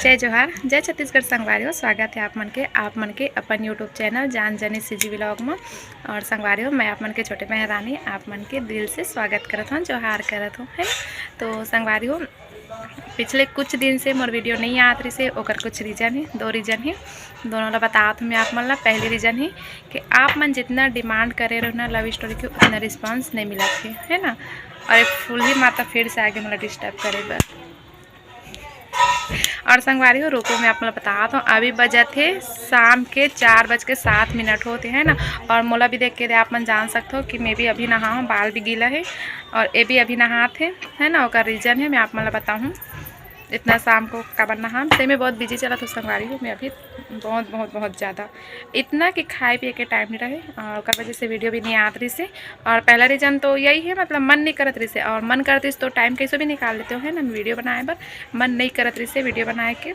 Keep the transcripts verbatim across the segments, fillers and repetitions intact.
जय जोहार, जय छत्तीसगढ़ संगवारी हो। स्वागत है आप मन के, आप मन के अपन YouTube चैनल जान जानी CG व्लॉग में। और संगवारी हो, मैं आप मन के छोटे बहन रानी आप मन के दिल से स्वागत करत हूँ, जोहार करत हूँ, है ना। तो संगवारी हो, पिछले कुछ दिन से मोर वीडियो नहीं आत रहिसे, ओकर कुछ रीजन है, दो रीजन है, दोनों ला बतात हूँ मैं आप मन ला। पहली रीजन है कि आप मन जितना डिमांड करे रहो ना लव स्टोरी के, उतना रिस्पॉन्स नहीं मिलत है, है ना। और एक फूलही माता फिर से आगे मोला डिस्टर्ब करे बर। और संगवारी हो, रुको, मैं आप मन ला बतात हूँ, अभी बजत है शाम के चार बज के सात मिनट होते हैं ना। और मोला भी देख के आप मन जान सकते हो कि मैं भी अभी नहा हूँ, बाल भी गीला है और ये भी अभी नहात है, है ना। ओकर रीजन है, मैं आप मन ला बताहूँ इतना शाम को काबर नहाम। से मैं बहुत बिजी चलत हूँ संगवारी हो, मैं अभी बहुत बहुत बहुत ज़्यादा, इतना कि खाए पिए के टाइम नहीं रहे और ओकर वजह से वीडियो भी नहीं आत रहिसे। और पहला रीजन तो यही है, मतलब मन नहीं करत रहिसे, और मन करतिस तो टाइम कैसे भी निकाल लेते हो, है ना, वीडियो बनाए बर। मन नहीं करत रहिसे वीडियो बनाए के,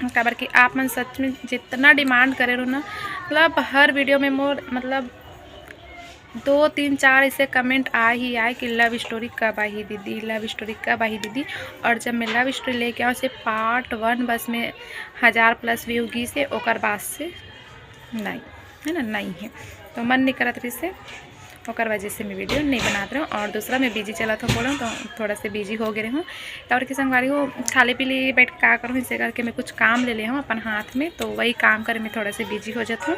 काबर कि आप मन सच में जितना डिमांड करे रहो ना, मतलब हर वीडियो में मोर, मतलब दो तीन चार ऐसे कमेंट आ ही आए कि लव स्टोरी कब आही दीदी, लव स्टोरी कब आही दीदी। और जब मैं लव स्टोरी लेके आऊँ, से पार्ट वन बस में हज़ार प्लस व्यू गीसे, ओकर बाद से नहीं, है ना, नहीं है। तो मन नहीं करत रहिसे, ओकर वजह से मैं वीडियो नहीं बनात रहूँ। और दूसरा, मैं बिजी चलत हूँ, बोलूँ तो थोड़ा से बिजी हो गए रहूँ। और कि संगवारी हो, खाली पीली बैठ के का करूँ, इसे करके मैं कुछ काम ले ले हूँ अपन हाथ में, तो वही काम करे में थोड़ा से बिजी हो जात हूँ,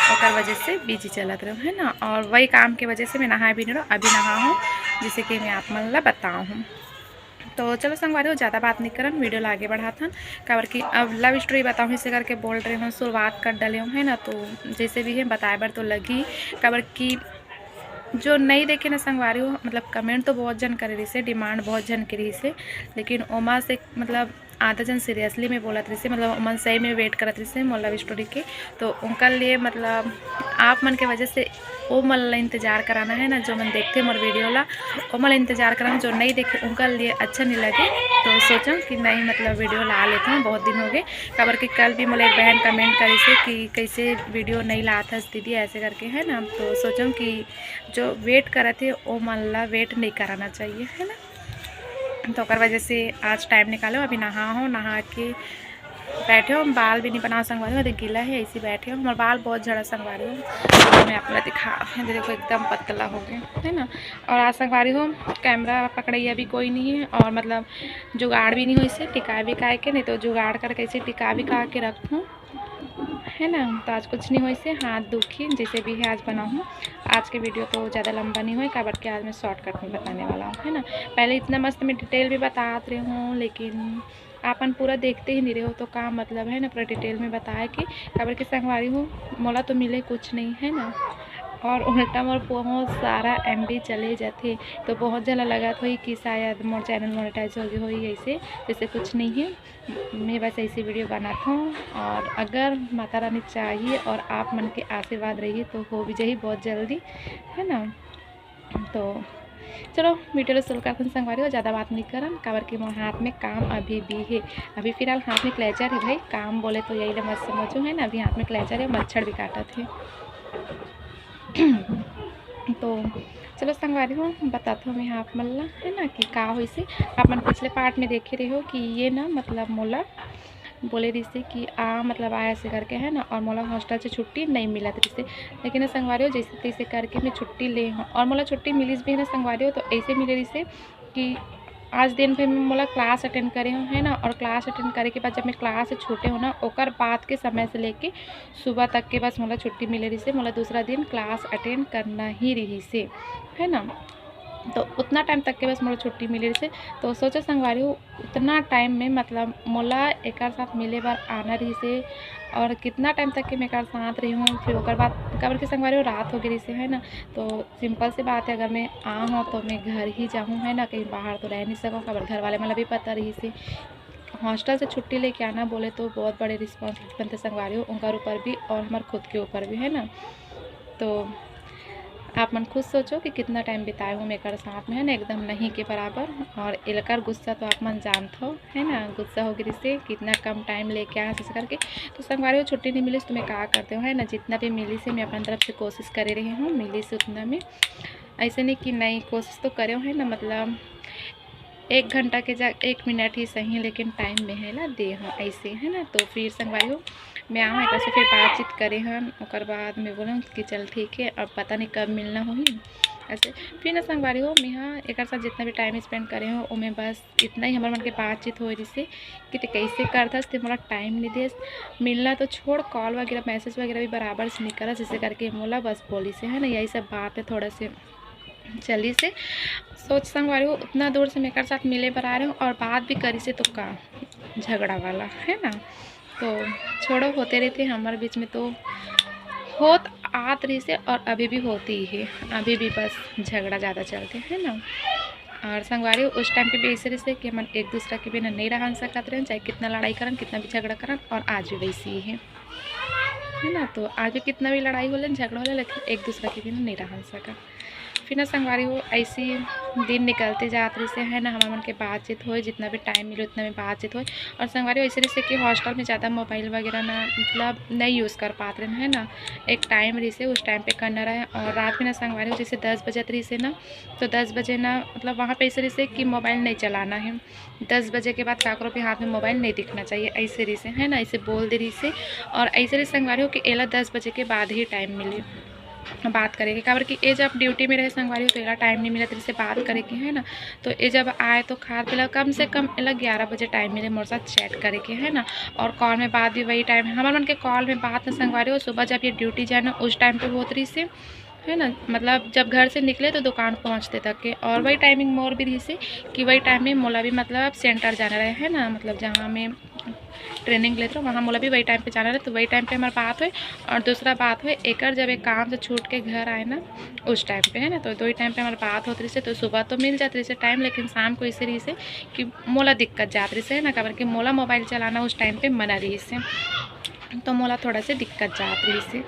ओकर वजह से बिजी चलत रहूँ, है ना। और वही काम के वजह से मैं नहाए भी नहीं रहूँ, अभी नहा हूँ, जिसे कि मैं आप मन ला बताऊँ हूँ। तो चलो संगवारी हो, ज़्यादा बात नहीं करन, वीडियो ला आगे बढ़ाथन, काबर कि अब लव स्टोरी बताऊँ, इसे करके बोल रहे हूँ, शुरुआत कर डाले हूँ, है ना। तो जैसे भी है, बताए बर तो लगी, काबर कि जो नहीं देखे ना संगवारी हो, मतलब कमेंट तो बहुत जन करे रहिसे, डिमांड बहुत जन के रहिसे, लेकिन ओमा से, मतलब आधा जन सीरियसली में बोलत रहिसे, मतलब ओमन सही में वेट करत रहिसे मोर लव स्टोरी के। तो उनका लिए, मतलब आप मन के वजह से ओ मन ला इंतजार कराना है ना, जो मन देखते मोर वीडियो ला, ओ मन ला इंतजार कराना, जो नहीं देखे उनका लिए अच्छा नहीं लगे। तो सोचो कि नहीं, मतलब वीडियो ला लेते हैं, बहुत दिन हो गए, काबर कि कल भी मोला एक बहन कमेंट करिसे कि कैसे वीडियो नहीं लात हस दीदी, ऐसे करके, है ना। तो सोचो कि जो वेट करत हे, ओ मन ला वेट नहीं कराना चाहिए, है ना। तो ओकर वजह से आज टाइम निकालो, अभी नहा हो, नहा के बैठे हो, बाल भी नहीं बनाओ संगवारी हो, तो गीला है, ऐसे बैठे हो। हमारे बाल बहुत झड़ा संगवारी हो, तो मैं आप लोग दिखा, ये देखो एकदम पतला हो गए, है ना। और आज संगवारी हो, कैमरा पकड़ैया भी कोई नहीं है, और मतलब जुगाड़ भी नहीं हो इसे टिकाए बिकाए के, नहीं तो जुगाड़ करके इसे टिका बिका के रखूँ, है ना। तो आज कुछ नहीं हो इसे, हाथ दुखी, जैसे भी है आज बनाऊँ। आज के वीडियो तो ज़्यादा लंबा नहीं होए, काबर के आज मैं शॉर्टकट में बताने वाला हूँ, है ना। पहले इतना मस्त मैं डिटेल भी बतात रही हूँ, लेकिन आपन पूरा देखते ही नहीं रहे हो तो का मतलब है ना पूरा डिटेल में बताए के, काबर के संगवारी हो, मोला तो मिले कुछ नहीं, है ना। और उल्टा मोर बहुत सारा एमबी चले जाथे, तो बहुत जन ला लगत होही कि शायद मोर चैनल मोनेटाइज हो गए होही, ऐसे, जैसे कुछ नहीं है। मैं बस ऐसे वीडियो बनात हूँ, और अगर माता रानी चाहिए और आप मन के आशीर्वाद रहिए तो हो भी जाही बहुत जल्दी, है ना। तो चलो वीडियो ला शुरू करथन संगवारी हो, ज़्यादा बात नहीं करन, काबर कि मोर हाथ में काम अभी भी है, अभी फिलहाल हाथ में क्लेचर है भाई, काम बोले तो यही ले मत समझो, है ना। अभी हाथ में क्लेचर है, मच्छर भी काटत है। तो चलो संगवारी हो, बताथो मैं आप मन ला, है ना, कि का होइसे। आप मन पिछले पार्ट में देखे रहे हो कि ये ना, मतलब मोला बोले रहिसे कि आ, मतलब आ ऐसे करके, है ना, और मोला हॉस्टल से छुट्टी नहीं मिलत रहिसे। लेकिन संगवारी हो, जैसे तैसे करके मैं छुट्टी ले हूँ, और मोला छुट्टी मिलिस भी है ना संगवारी हो, तो ऐसे मिले रहिसे कि आज दिन भर में मोला क्लास अटेंड करे हूँ, है ना, और क्लास अटेंड करे के बाद जब मैं क्लास से छूटे हूँ ना, ओकर बाद के समय से लेके सुबह तक के बस मोला छुट्टी मिले रहिसे, मोला दूसरा दिन क्लास अटेंड करना ही रहिसे, है ना। तो उतना टाइम तक के बस मोला छुट्टी मिले रहिसे। तो सोचो संगवारी हो, उतना टाइम में, मतलब मोला एकर साथ मिले बर आना रहिसे, और कितना टाइम तक के मैं एकर साथ रही हूँ। फिर ओकर बाद, काबर के संगवारी हो, रात हो गई रहिसे, है ना। तो सिंपल सी बात है, अगर मैं आ हूँ तो मैं घर ही जाहूँ, है ना, कहीं बाहर तो रह नहीं सकूँ, काबर घर वाले मन ला भी पता रहिसे। हॉस्टल से छुट्टी लेके आना बोले तो बहुत बड़े रिस्पॉन्सिबिलिटी बनते संगवारी हो, उनकर ऊपर भी और हमारे खुद के ऊपर भी, है ना। तो आप मन खुद सोचो कि कितना टाइम बिताए हूँ मैं एकर साथ में, है ना, एकदम नहीं के बराबर। और एलकर गुस्सा तो आप मन जानत हो, है ना, गुस्सा हो गई से कितना कम टाइम लेके आए ऐसे करके। तो संगवारी हो, छुट्टी नहीं मिली तो मैं का करते हो, है ना, जितना भी मिली से मैं अपन तरफ से कोशिश करे रही हूँ, मिली से उतना में। ऐसे नहीं कि नहीं, कोशिश तो करे हो, है ना, मतलब एक घंटा के जगह एक मिनट ही सही, लेकिन टाइम में है ला दे हूँ ऐसे, है ना। तो फिर संगवारी हो, मैं आऊँ एक से फिर बातचीत करे हन, ओकर बाद मैं बोलूँ कि चल ठीक है, अब पता नहीं कब मिलना होही। ऐसे फिर ना संगवारी हो, मैं हाँ एक साथ जितना भी टाइम स्पेंड करे हूँ, ओमे बस इतना ही हमर मन के बातचीत होए रिसे कि ते कैसे करथस, ते मोला टाइम नहीं देस, मिलना तो छोड़, कॉल वगैरह, मैसेज वगैरह भी बराबर से नहीं करस, इसे करके मोला बस बोली से, है ना, यही सब बात है थोड़ा से चली से। सोच संगवारी हो, उतना दूर से मैं एकर साथ मिले बर आ रहे हूँ और बात भी करी से तो का झगड़ा वाला, है ना। तो छोड़ो, होते रहते हमारे बीच में, तो होत आत रही से और अभी भी होती ही है, अभी भी बस झगड़ा ज़्यादा चलते, है ना। और संगवारी हो, उस टाइम पे भी ऐसे रही से कि हमन एक दूसरा के बिना नहीं रहन सकत रहे, चाहे कितना लड़ाई करन, कितना भी झगड़ा करन, और आज भी वैसे ही है, है ना। तो आज भी कितना भी लड़ाई हो ले, झगड़ा हो ले, लेकिन एक दूसरा के बिना नहीं रहन सकत। फिर ना संगवारी हो, ऐसी दिन निकलते जात रही से, है ना, हमारे मन के बातचीत होए, जितना भी टाइम मिले उतना में बातचीत होए। और संगवारी हो, ऐसे रही से कि हॉस्टल में ज़्यादा मोबाइल वगैरह ना, मतलब, नहीं यूज़ कर पात रहे, है ना। एक टाइम रही से, उस टाइम पे करना रहे। और रात में ना संगवारी हो, जैसे दस बजत रही से ना, तो दस बजे ना, मतलब, वहाँ पे ऐसे रही से कि मोबाइल नहीं चलाना है, दस बजे के बाद काकरो भी हाथ में मोबाइल नहीं दिखना चाहिए, ऐसे रही से, है ना, ऐसे बोल दे रही से। और ऐसे रही संगवारी हो कि एला दस बजे के बाद ही टाइम मिले बात करे के, काबर कि ए जब ड्यूटी में रहे संगवारी हो, तो एला टाइम नहीं मिलत रही से बात करे के, है ना। तो ए जब आए तो खात बेला कम से कम एला ग्यारह बजे टाइम मिले मोर साथ चैट करे के, है ना। और कॉल में बात भी वही टाइम है, हमारे मन के कॉल में बात ना संगवारी हो, सुबह जब ये ड्यूटी जाए ना, उस टाइम पे होत रही से, है ना, मतलब, जब घर से निकले तो दुकान पहुँचते तक के। और वही टाइमिंग मोर भी रही से कि वही टाइम में मोला भी, मतलब, सेंटर जाना रहे, है ना, मतलब, जहाँ मैं ट्रेनिंग लेत रहो, वहाँ मोला भी वही टाइम पे जाना रहे, तो वही टाइम पे हमारे बात हुए। और दूसरा बात हुए, एकर जब एक काम से छूट के घर आए ना, उस टाइम पे, है ना, तो दो ही टाइम पे हमारे बात होत रही से। तो सुबह तो मिल जात रही से टाइम, लेकिन शाम को इसे रही से कि मोला दिक्कत जात रही से, है ना, काबर कि मोला मोबाइल चलाना उस टाइम पे मना रही से, तो मोला थोड़ा से दिक्कत जात रही से।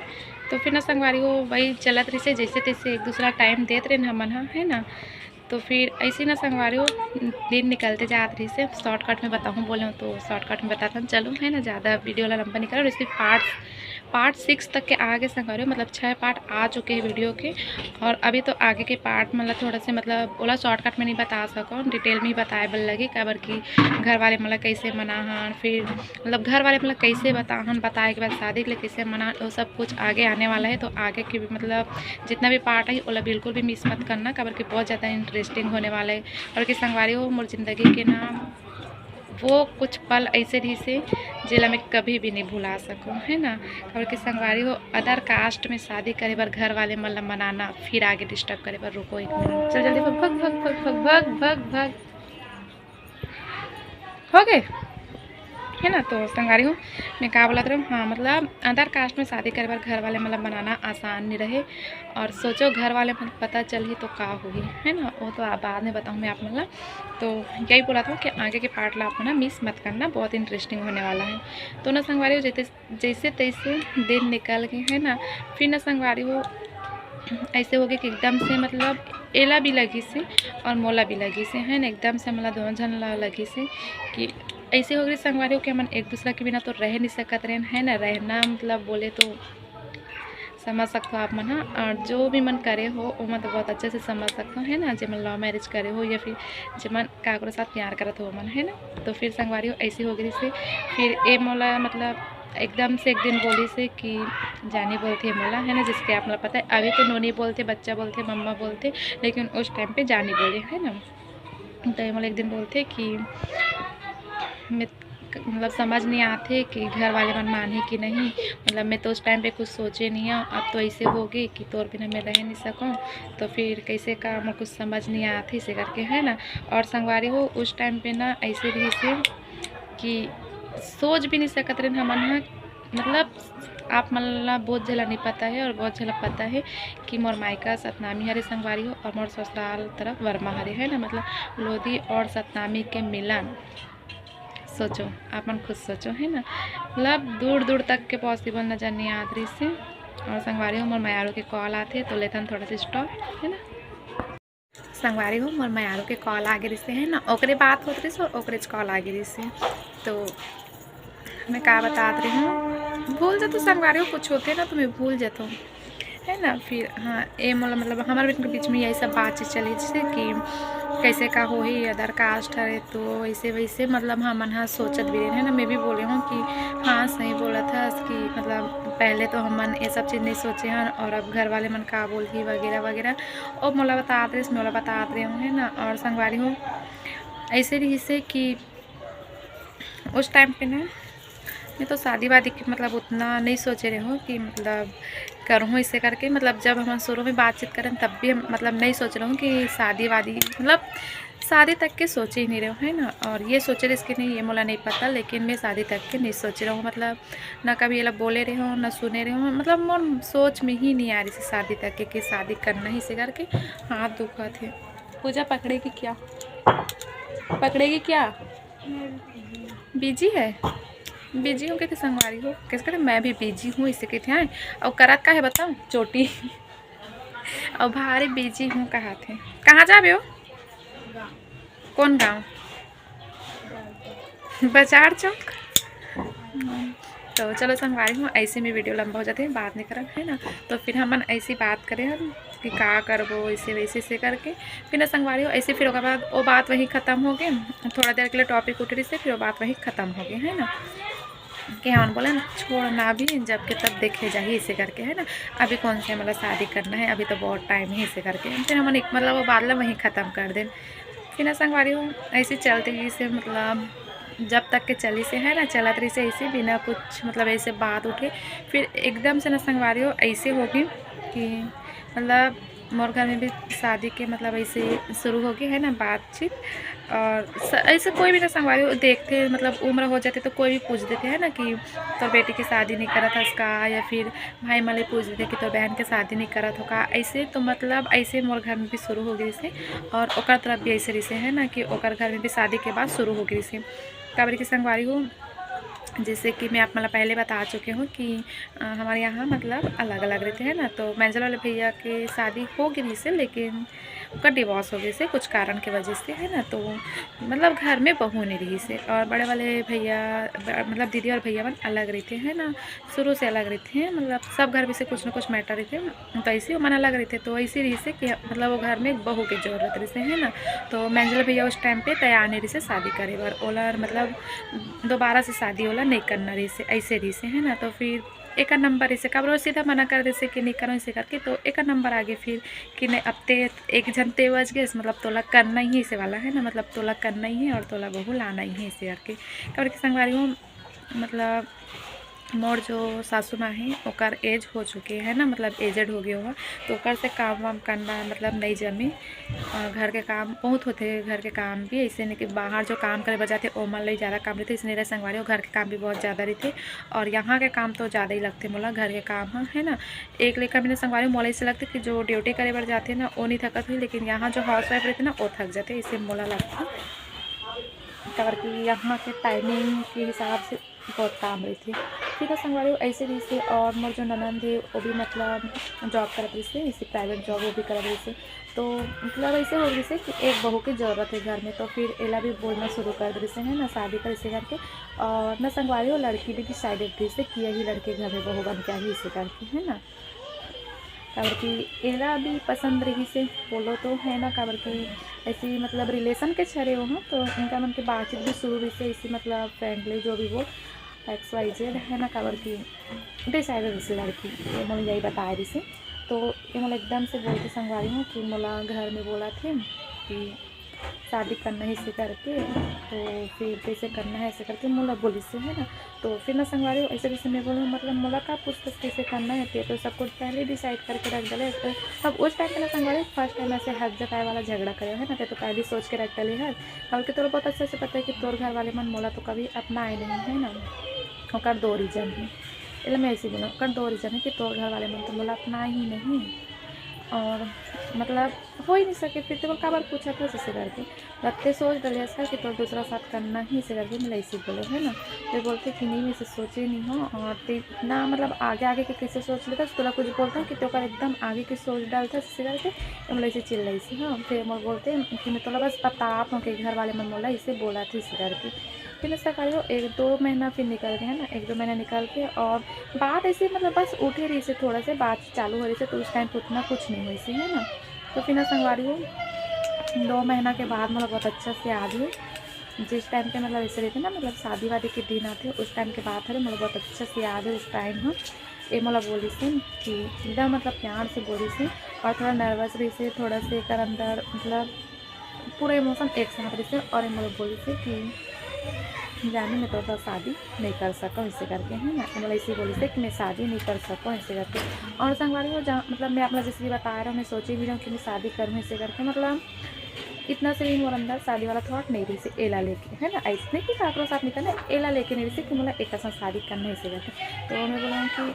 तो फिर ना संगवारी हो, वही चलत रही से, जैसे तैसे एक दूसरा टाइम देत रहे हमन हा, है ना। तो फिर ऐसे ना संगवारी हो, दिन निकलते जात रही से। शॉर्टकट में बताऊँ बोले हूँ तो शॉर्टकट में बताता हूँ, चलो, है ना, ज़्यादा वीडियो ला लंबा नहीं करो। इसकी पार्ट पार्ट सिक्स तक के आगे संगवारी हो, मतलब, छः पार्ट आ चुके हैं वीडियो के। और अभी तो आगे के पार्ट, मतलब, थोड़ा से, मतलब, ओला शॉर्टकट में नहीं बता सको, डिटेल में ही बताए बर लगी, काबर कि घर वाले, मतलब, कैसे मनाहन, फिर, मतलब, घर वाले, मतलब, कैसे बताहन, बताए के बाद शादी के लिए कैसे मनाहन, वो सब कुछ आगे आने वाला है। तो आगे के भी, मतलब, जितना भी पार्ट है, ओला बिल्कुल भी मिस मत करना, काबर कि बहुत ज़्यादा इंटरेस्टिंग होने वाला है। और कि संगवारी हो, मोर जिंदगी के ना वो कुछ पल ऐसे रहिसे, जेला मैं कभी भी नहीं भुला सकूँ, है ना। काबर कि संगवारी हो, अदर कास्ट में शादी करे बर घर वाले मन ला मनाना, फिर आगे डिस्टर्ब करे बर। रुको एक मिनट, चल जल्दी भग, भग, भग। हो गए, है ना। तो संगवारी हो, मैं का बोलत रहूँ, हाँ, मतलब, अदर कास्ट में शादी करे बर घर वाले मन ला मनाना आसान नहीं रहे। और सोचो, घर वाले मन पता चलही तो का होही, है ना। वो तो आप बाद में बताऊँ मैं आप मन ला। तो यही बोलत हूँ कि आगे के पार्ट ला आप मन मिस मत करना, बहुत इंटरेस्टिंग होने वाला है। तो ना संगवारी हो, जैसे, जैसे तैसे दिन निकल गए, है ना। फिर ना संगवारी हो, ऐसे हो गए कि एकदम से, मतलब, एला भी लगी से और मोला भी लगी से, है ना, एकदम से, मतलब, दोनों झन ला लगी से कि ऐसे हो गए संगवारी हो कि हमन एक दूसरा के बिना तो रह नहीं सकत रहन, है ना। रहना, मतलब, बोले तो समझ सकते हो आप मन हा। और जो भी मन करे हो, वो मन तो बहुत अच्छे से समझ सकते हो, है ना, जेमन लव मैरिज करे हो या फिर जेमन काकरो साथ प्यार करत हो मन, है ना। तो फिर संगवारी हो, ऐसी हो गई से, फिर ए मोला, मतलब, एकदम से एक दिन बोली से कि जानी बोलथे मोला, है ना, जिसके आप, मतलब, पता है, अभी तो नोनी बोलथे, बच्चा बोलथे, मम्मा बोलथे, लेकिन उस टाइम पे जानी बोले, है ना। तो ये मोला एक दिन बोलथे कि मैं, मतलब, समझ नहीं आथे कि घर वाले मन मानही कि नहीं। मतलब, मैं तो उस टाइम पे कुछ सोचे नहीं हूँ, अब तो ऐसे हो गए कि तोर बिना मैं रह नहीं सकूँ। तो फिर कैसे का, मोर कुछ समझ नहीं आथे, इसे करके, है ना। और संगवारी हो, उस टाइम पे ना ऐसे भी से कि सोच भी नहीं सकत रहन हमन ह, मतलब, आप मन ला बहुत झला नहीं पता है और बहुत झला पता है कि मोर मायका सतनामी हरे संगवारी हो और मोर ससुराल तरफ वर्मा हरे, है ना, मतलब, लोधी और सतनामी के मिलन। सोचो, आप मन खुद सोचो, है ना, मतलब, दूर दूर तक के पॉसिबल नजर नहीं आत रही से। और संगवारी हो, मोर मयारू के कॉल आथे, तो लेथन थोड़ा सा स्टॉप, है ना। संगवारी हो, मोर मयारू के कॉल आगे रिसे, है ना, ओकरे बात होत रिसे और ओकरे कॉल आगे रिसे। तो मैं का बतात रही हूँ, भूल जातो संगवारी हो, कुछ होते ना तो मैं भूल जातो। है ना। फिर हाँ, ये मोला मतलब हमारे बीच में यही सब बातचीत चली, जैसे कि कैसे का होही, अदर कास्ट हरे तो ऐसे वैसे, मतलब हमन हा सोचत भी रहे, है ना। मैं भी बोले हूँ कि हाँ, सही बोला था कि मतलब पहले तो हमन ये सब चीज़ नहीं सोचे हन, और अब घर वाले मन का बोलही वगैरह वगैरह, और मोला बतात रहे, मोला बतात रहे हूँ, है ना। और संगवारी हो, ऐसे रहिसे कि उस टाइम पे ना मैं तो शादी वादी के मतलब उतना नहीं सोचे रहे हूँ कि मतलब करूँ इसे करके। मतलब जब हम शुरू में बातचीत करें तब भी हम मतलब नहीं सोच रहे हूँ कि शादी वादी, मतलब शादी तक के सोचे ही नहीं रहे हूँ, है ना। और ये सोचे रहे कि नहीं, ये मोला नहीं पता, लेकिन मैं शादी तक के नहीं सोच रहे हूँ। मतलब ना कभी ये लोग बोले रहे हो, ना सुने रहे हो, मतलब मोर सोच में ही नहीं आ रही थी शादी तक के कि शादी करना ही इसे करके। हाथ दुखत है। पूजा पकड़ेगी क्या? पकड़ेगी क्या? बिजी है? बिजी हो के संगवारी हो, कैसे कहते, मैं भी बिजी हूँ इसे कहते हैं। और करत का है बताऊँ? चोटी। और भारी बिजी हूँ कहा थे। कहाँ जाबे हो? कौन गाँव? बाजार चौक। तो चलो संगवारी हो, ऐसे में वीडियो लंबा हो जाते हैं, बात नहीं करब, है ना। तो फिर हमन ऐसी बात करें हम कि का करबो, ऐसे वैसे से करके। फिर ना संगवारी हो, ऐसे फिर ओकर बाद वो बात वहीं ख़त्म हो गए। थोड़ा देर के लिए टॉपिक उठ रही से, फिर वो बात वहीं ख़त्म हो गए, है ना। कि हमन बोले ना, छोड़ ना, अभी जब के तब देखे जाही इसे करके, है ना। अभी कौन से मतलब शादी करना है, अभी तो बहुत टाइम है इसे करके। फिर हमन एक मतलब वो बात ला वहीं ख़त्म कर देन। फिर ना संगवारी हो, ऐसे चलते ही से मतलब जब तक के चली से, है ना, चलत रही से ऐसे बिना कुछ मतलब ऐसे बात उठे। फिर एकदम से ना संगवारी हो, ऐसे हो गई कि मतलब मोर घर में भी शादी के मतलब ऐसे शुरू हो गए, है ना, बातचीत। और स-, ऐसे कोई भी ना संगवारी हो, देखते हैं, मतलब उम्र हो जाते तो कोई भी पूछ देते हैं ना कि तोर बेटी की शादी नहीं करत हस का, या फिर भाई मले पूछ देते कि तोर बहन के शादी नहीं करत हो का, ऐसे। तो मतलब ऐसे मोर घर में भी शुरू हो गई से, और ओकर तरफ भी ऐसे रही से, है ना, कि ओकर घर में भी शादी के बाद शुरू हो गई से। काबर की संगवारी हो, जैसे कि मैं आप मतलब पहले बता चुके हूँ कि अ, हमारे यहाँ मतलब अलग अलग रहते हैं ना। तो मैंजल वाले भैया के शादी हो गई से, लेकिन उनका डिवोर्स हो गई से कुछ कारण की वजह से, है ना। तो मतलब घर में बहू नहीं रही से, और बड़े वाले भैया ब-, मतलब दीदी और भैया मन अलग रहते हैं ना, शुरू से अलग रहते हैं। मतलब सब घर में से कुछ ना कुछ मैटर रहते हैं, तो ऐसे ही मन अलग रहते। तो ऐसे रही से कि मतलब वो घर में एक बहू की जरूरत रही से, है ना। तो मैंजल भैया उस टाइम पे तैयार नहीं रही से शादी करे बर, ओला मतलब दोबारा से शादी ओला नहीं करना रही से, ऐसे रही से, है ना। तो फिर एक नंबर इसे काबर सीधा मना कर दे से कि नहीं करो इसे करके, तो एक नंबर आगे फिर कि नहीं, अब ते एक जन ते बच गए, मतलब तोला करना ही है इसे वाला, है ना, मतलब तोला करना ही है और तोला बहू लाना ही है इसे करके। काबर की संगवारी हो, मतलब मोर जो सासू माँ है, ओकर एज हो चुके है ना, मतलब एजेड हो गए हो, तो ओकर से काम वाम करना मतलब नहीं जमे। अ, घर के काम बहुत होते हैं, घर के काम भी ऐसे नहीं कि बाहर जो काम करे बर जाते, ओमन ले ज़्यादा काम रहते, इसने रहे संगवारी हो, घर के काम भी बहुत ज़्यादा रहते। और यहाँ के काम तो ज़्यादा ही लगते मोला, घर के काम ह, है ना। एक लेखा मैंने संगवारी हो, मोला ऐसे लगते कि जो ड्यूटी करे बर जाते ना, वो नहीं थकत हुई, लेकिन यहाँ जो हाउस वाइफ रहते ना, वो थक जाते, इसे मोला लगता। काबर कि यहाँ के टाइमिंग के हिसाब से बहुत काम रहते। ठीक है संगवारी हो, ऐसे रही से। और मोर जो ननंद है, वो भी मतलब जॉब करत रही से, इसे प्राइवेट जॉब वो भी करत रही से। तो मतलब ऐसे हो रही से कि एक बहू की जरूरत है घर में, तो फिर एला भी बोलना शुरू कर दे रही से, है ना, शादी कर इसे करके। और मैं संगवारी हो, लड़की भी डिसाइडेड रही से कि यही लड़के घर में बहू बन के आही इसे करके, है ना। काबर कि एला भी पसंद रही से बोलो तो, है ना, काबर कि ऐसी मतलब रिलेशन के छरे हो ना, तो इनका मन के बातचीत भी शुरू रही से इसी मतलब फ्रेंडली जो भी वो एक्स वाई जेड, है ना, काबर कि डिसाइडेड रही से लड़की, ये मोला यही बताए रही से। तो ये मोला एकदम से बोल के संगवारी हो कि मोला घर में बोला थे कि शादी करना है इसे करके, तो फिर कैसे करना है इसे करके मोला बोली से, है ना। तो फिर ना संगवारी हो, ऐसे जैसे मैं बोलूँ, मतलब मोला का पूछते कैसे करना है, ते तो सब कुछ पहले डिसाइड करके रख डाले। तो तब उस टाइम पे ना संगवारी हो, फर्स्ट टाइम ऐसे हक जताए वाला झगड़ा करे है ना, ते तो पहले सोच के रख डाले है। काबर कि तोला बहुत अच्छे से पता है कि तोर घर वाले मन मोला तो कभी अपनाए नहीं, है ना। ओकर दो रीजन है, एला मैं ऐसे बोलूँ, ओकर दो रीजन है कि तोर घर वाले मन तो मोला अपनाए ही नहीं। और मतलब हो ही नहीं सके, फिर तें मोला काबर पूछत हस ऐसे करके। तब तें सोच डरे हस का कि तोला दूसरा शादी करना हे ऐसे करके, मैं अइसे बोले, है ना। तो बोलथे कि नहीं, मैं अइसे सोचे नहीं हँव, और तें इतना मतलब आगे आगे के कइसे सोच लेथस, तोला कुछ बोलथँव कि तें ओकर एकदम आगे के सोच डालथस ऐसे करके, तो मैं अइसे चिल्लाइस, हाँ। फिर मोला बोलथे कि मैं तोला बस बतावत हँव कि घर वाले मन मोला अइसे बोलथे ऐसे करके। फिर ना संगवारी हो, एक दो महीना फिर निकल के, है ना, एक दो महीना निकल के, और बात ऐसे मतलब बस उठे रहिसे, थोड़ा से बात चालू होय रहिसे, तो उस time पे उतना कुछ नहीं होइसे, है ना। तो फिर ना संगवारी हो, दो महीना के बाद मोला बहुत अच्छा से याद हे, जिस time पे मतलब ऐसे रहिथे ना, मतलब शादी वादी के दिन आथे, उस time के बात हरे, मोला बहुत अच्छा से याद हे उस time ह। ये मोला बोलिसे कि एकदम मतलब प्यार से बोलिसे, और थोड़ा nervous रहिसे, थोड़ा से एकर अंदर मतलब पूरा emotion एक साथ रहिसे, और ये मोला बोलिसे कि जानी, मैं तोर साथ शादी नहीं कर सकँव ऐसे करके, है ना। ये मोला अइसे बोलिसे कि मैं शादी नहीं कर सकँव ऐसे करके। और संगवारी हो, जहाँ मतलब मैं आप ला जइसे कि बताए रहेंव, मैं सोचे भी रहेंव कि मैं शादी करहूँ ऐसे करके, मतलब इतना से भी मोर अंदर शादी वाला thought नहीं रहिसे एला लेके, है ना। अइसने कि काकरो साथ नहीं करना, एला लेके नहीं रहिसे कि मोला एकर साथ शादी करना हे ऐसे करके। तो मैं बोलेंव कि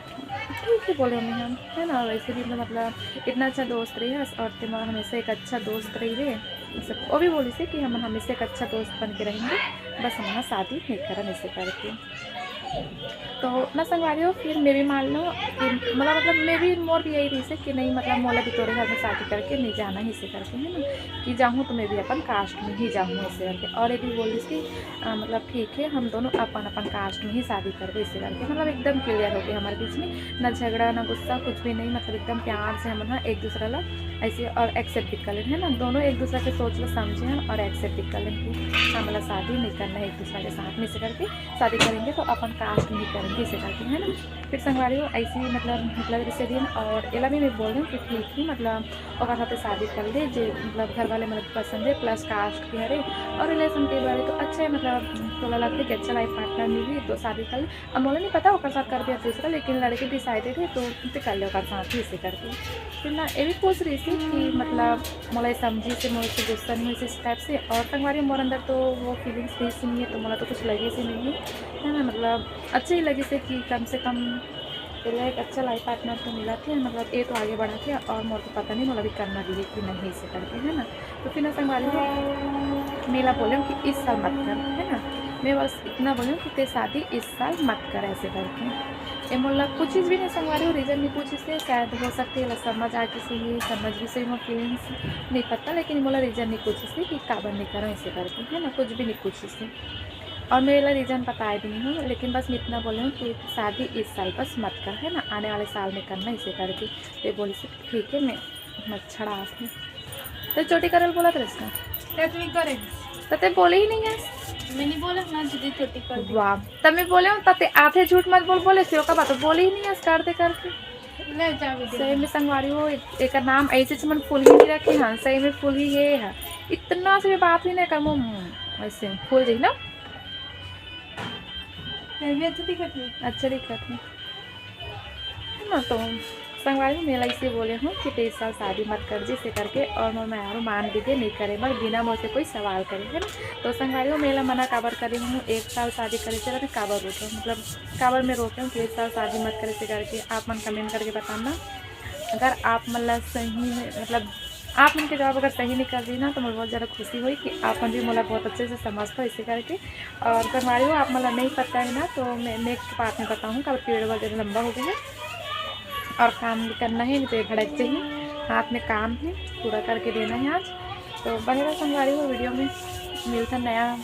ठीक हे, बोलेंव मैं, हम, है ना, वैसे भी तो मतलब इतना अच्छा दोस्त रहिस, और तें मोर हमेशा एक अच्छा दोस्त रहिबे। वो भी बोलिसे कि हम हमेशा एक अच्छा दोस्त बन के रहेंगे, बस हमन शादी नहीं करन ऐसे करके। तो ना संगवारी हो, फिर मैं भी मान लो कि मतलब, मतलब मैं भी, मोर भी यही रहिसे कि नहीं, मतलब मोला भी तोरे घर में शादी करके नहीं जाना हे ऐसे करके, है ना, कि जाहूँ तो मैं भी अपन caste में ही जाहूँ ऐसे करके। और ये भी बोलिस कि अ, मतलब ठीक हे, हम दोनों अपन अपन caste में ही शादी करबो ऐसे करके, मतलब एकदम clear होगे हमर बीच में, ना झगड़ा ना गुस्सा कुछ भी नहीं, मतलब एकदम प्यार से हमन ह एक दूसरा ला ऐसे और accept भी कर लेन, है ना, दोनों एक दूसरा के सोच ला समझे हन और accept भी कर लेन कि हमला शादी नहीं करना है एक दूसरा के साथ में, ऐसे करके शादी करेंगे तो अपन caste में ही करेंगे ऐसे करके, है ना। फिर संगवारी हो, ऐसे ही मतलब निकल रहिसे दिन, और एला भी मैं बोलेंव कि ठीक हे, मतलब ओकर साथे शादी कर ले, जे मतलब घर वाले मन पसंद हे, plus caste के हरे, और relation के बारे तो अच्छा हे, मतलब तोला लगथे कि अच्छा life partner मिलही तो शादी कर ले। अब मोला नहीं पता ओकर साथ करबे या दूसरा, लेकिन लड़के decided हे तो तें कर ले ओकर साथ ही, ऐसे करके। फिर ना ये भी खुश रहिसे कि मतलब मोला ये समझिसे, मोर से गुस्सा नहीं होइसे इस type से। और संगवारी, मोर अंदर तो वो feelings रहिसे नहीं हे, तो मोला तो कुछ लगिसे नहीं हे, है ना, मतलब अच्छा ही लगिसे कि कम से कम एला एक अच्छा life partner तो मिलत हे, मतलब ये तो आगे बढ़त हे, और मोर तो पता नहीं मोला भी करना भी हे कि नहीं ऐसे करके, है ना। तो फिर ना संगवारी हो, मैं एला बोलेंव कि इस साल मत कर, है ना, मैं बस इतना बोलेंव कि तें शादी इस साल मत कर ऐसे करके। ये मोला कुछ चीज़ भी नहीं संगवारी हो, reason नहीं पूछिसे, शायद हो सकथे एला समझ आ गिसे ही, समझ गिसे ही मोर feelings, नहीं पता, लेकिन मोला reason नहीं पूछिसे कि काबर नहीं करँव ऐसे करके, है ना, कुछ भी नहीं पूछिसे। और मैं एला reason बताए भी नहीं हूँ, लेकिन बस मैं इतना बोलेंव कि शादी इस साल बस मत कर, है ना, आने वाले साल में करना ऐसे करके। ये बोलिसे ठीक हे, मैं मच्छर आथे। तें चोटी करे ल बोलत रहिस का? तें तो नहीं करे। तो तें बोले ही नहीं हस। मैं नहीं बोला ना दीदी, चोटी कर दे। वाह, तब मैं बोलेंव, तब तें आथे झूठ मत बोल, बोले से ओकर बाद तो बोले ही नहीं हस, कर दे करके। ले जा video। सही में संगवारी हो, एक-, एकर नाम ऐसे से मन फूलही नहीं रखे हन, सही में फूलही हे हा। इतना से भी बात हुई ना कर मुँह, ऐसे फूल जाही ना। तें भी अच्छा दिखत हे। अच्छा दिखत हे। ना तो संगवारी, मैं एला ऐसे बोले हूँ कि तें इस साल शादी मत कर जी, ऐसे करके, और मोर मेहरारू मान भी गे नहीं करे बर, बिना मोर से कोई सवाल करे, है ना। तो संगवारी हो, मैं एला मना काबर करे हूँ, एक साल शादी करे से एला मैं काबर रोके हूँ, मतलब काबर मैं रोके हूँ कि एक साल शादी मत करे ऐसे करके, आप मन comment करके बताना। अगर आप मन ला सही में, मतलब आप मन के जवाब अगर सही निकल रही ना, तो मोला बहुत ज़्यादा खुशी हुई कि आप मन भी मोला बहुत अच्छे से समझथो ऐसे करके। और संगवारी हो, आप मन ला नहीं पता है ना, तो मैं next part में बताऊँ, काबर कि video बहुत ज़्यादा लंबा हो गया है और काम भी करना है, मुझे भड़क चाहिए, हाथ में काम है, पूरा करके देना है आज। तो बने रहो संगवारी हो video में, मिलता नया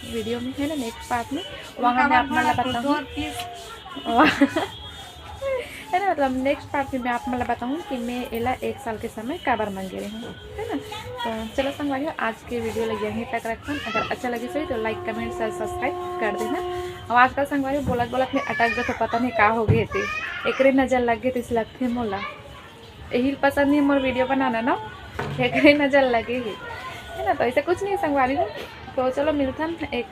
video में, है ना, next part में। वहाँ मैं आप मन ला बताऊँ। है ना, मतलब next part में मैं आप मन ला बताऊँ कि मैं एला एक साल के समय काबर मांगे रहे हूँ, है ना। तो चलो संगवारी हो, आज के video ला यहीं तक रखन। अगर अच्छा लगे सही तो like, comment, share, subscribe कर देना। और आजकल संगवारी हो, बोलत बोलत मैं अटक जाथों, पता नहीं का हो गए थे, एकरे नजर लग गए थे, इस लगथे मोला। यही पसंद नहीं मोर video बनाना ना, एकरे नजर लगे ही, है ना। तो ऐसा कुछ नहीं संगवारी हो। तो चलो मिलथन एक,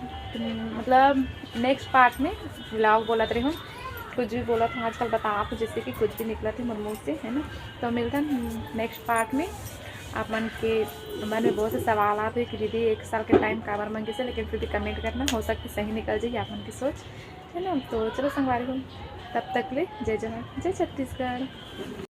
मतलब next part में। Vlog बोलत रही हूँ, कुछ भी बोलत हूँ आजकल, बता आप जैसे कि कुछ भी निकलत हे मोर मुँह से, है ना। तो मिलथन next part में। आप मन के मन में बहुत से सवाल आते हैं कि दीदी एक साल के time काबर मांगे से, लेकिन फिर भी comment करना, हो सकता सही निकल जाए आप मन की सोच, है ना। तो चलो संगवारी हो, तब तक ले जय जोहार, जय छत्तीसगढ़।